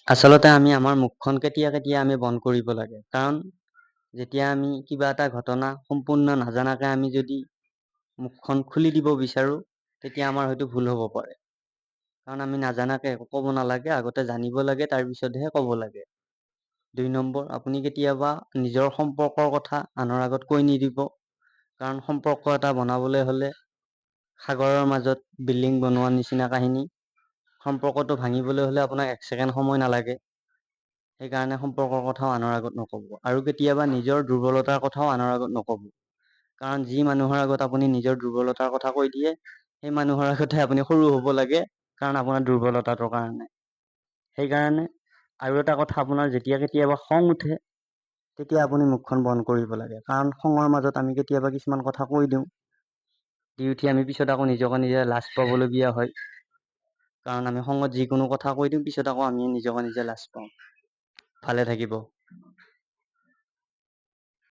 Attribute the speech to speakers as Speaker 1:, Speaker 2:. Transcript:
Speaker 1: আচলতে আমি আমাৰ মুখখন কেতিয়া কেতিয়া আমি বন্ধ কৰিব লাগে। কাৰণ যেতিয়া আমি কিবা এটা ঘটনা সম্পূৰ্ণ নাজানাকে আমি যদি মুখখন খুলি দিব বিচাৰোঁ, তেতিয়া আমাৰ হয়তো ভুল হ'ব পাৰে। কাৰণ আমি নাজানাকে একো ক'ব নালাগে, আগতে জানিব লাগে, তাৰপিছতহে ক'ব লাগে। 2 নম্বৰ, আপুনি কেতিয়াবা নিজৰ সম্পৰ্কৰ কথা আনৰ আগত কৈ নিদিব। কাৰণ সম্পৰ্ক এটা বনাবলৈ হ'লে সাগৰৰ মাজত বিল্ডিং বনোৱাৰ নিচিনা কাহিনী। সম্পৰ্কটো ভাঙিবলৈ হ'লে আপোনাক 1 ছেকেণ্ড সময় নালাগে। সেইকাৰণে সম্পৰ্কৰ কথাও আনৰ আগত নক'ব। আৰু কেতিয়াবা নিজৰ দুৰ্বলতাৰ কথাও আনৰ আগত নক'ব। কাৰণ যি মানুহৰ আগত আপুনি নিজৰ দুৰ্বলতাৰ কথা কৈ দিয়ে, সেই মানুহৰ আগতে আপুনি সৰু হ'ব লাগে, কাৰণ আপোনাৰ দুৰ্বলতাটোৰ কাৰণে। সেইকাৰণে আৰু এটা কথা, আপোনাৰ যেতিয়া কেতিয়াবা খং উঠে, তেতিয়া আপুনি মুখখন বন্ধ কৰিব লাগে। কাৰণ খঙৰ মাজত আমি কেতিয়াবা কিছুমান কথা কৈ দিওঁ, দি উঠি আমি পিছত আকৌ নিজকে নিজে লাজ পাবলগীয়া হয়। কাৰণ আমি খঙত যিকোনো কথা কৈ দিওঁ, পিছত আকৌ আমি নিজকে নিজে লাজ পাওঁ। ভালে থাকিব।